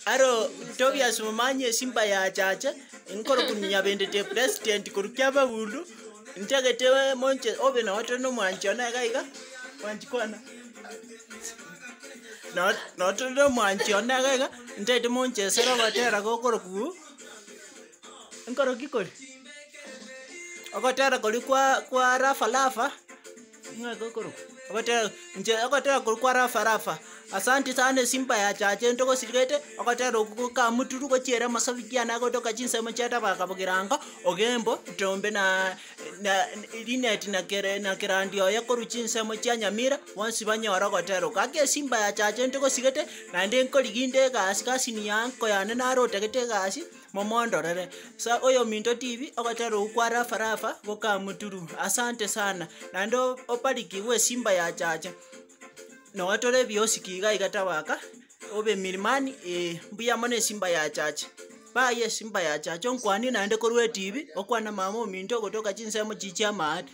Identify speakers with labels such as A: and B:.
A: Aro Tobias Momanyi esimba ya chache, nkorokwa Nyabende the president korwa Kiababundu, ntagete monche obe noo tore na omwanchi one iga iga, mwanchi kwana no noo tore na omwanchi one iga iga, ntagete monchesere ogotera gokorokwa nkoroki kore? Ogotera koria kwa kwa Rafa Rafa. Ng'a gokorokwa ogotera inche ogotera korwa kwa rafa rafa, asanti sana esimba ya chache ntogosirigete, ogotera okwo gokamuturu gochiera amasabiki ane agotoka chinsemo chia tabaka bogirango, ogembo, tombe na na linet na kere na kerandi oye korwa chinsemo chia nyamira, bonsi banyore ogotera oko. Gaki esimba ya chache ntogosigete, naende nkorigia inde egasi kasini ya uncle yane naro otagete egasi. Momondorere. Sa oyominto TV, ogotera okwo kwa Rafa Rafa gokamuturu. Asante sana. Naende obarikigwe esimba ya chacha. Noe tore ebiosiki iga iga tabaka, obe milimani eh, mbuya mono esimba ya chacha. Bye esimba ya chacha onkwanie naende korwa etibi, okwane mama ominto ogotoka chinsemo chichia amaate.